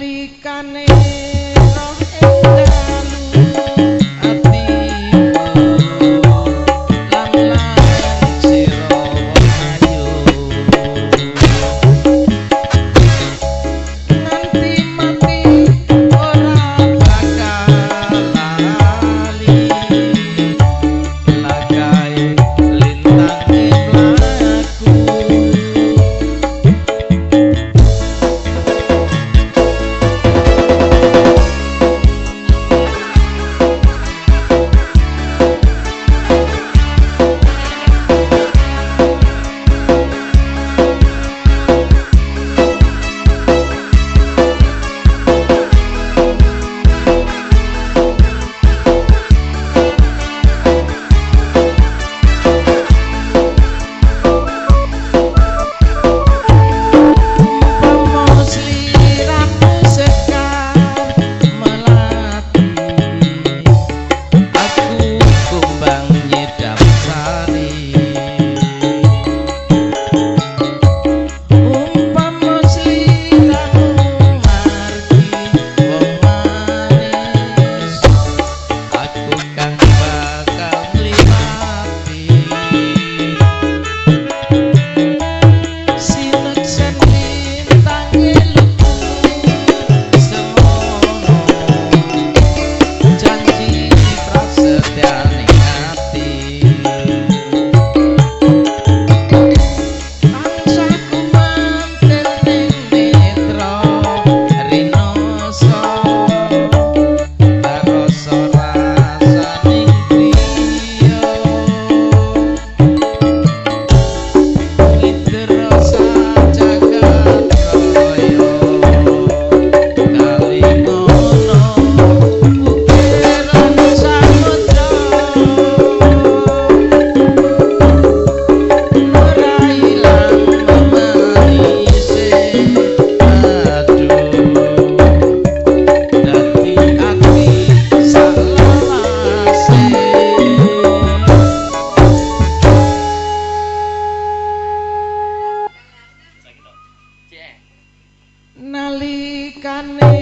Nalikane roh ing dalu atiku lan lan sira ayu nganti mati ora bakal lali lagae lintange mlaku. Umpama sliramu sekar melati, aku kumbang nyedam sari. Umpama sliramu margi wong manis, aku kang bakal ngliwati. Sineksen lintange lugu semono janji prasetyane ati. Tansah kumantil ning netra rinoso karasa rasaning griya. Indra sajagat raya kali ngono ukiran samudra ora ilang memanise. Aduh dadi ati salawase. Nalikane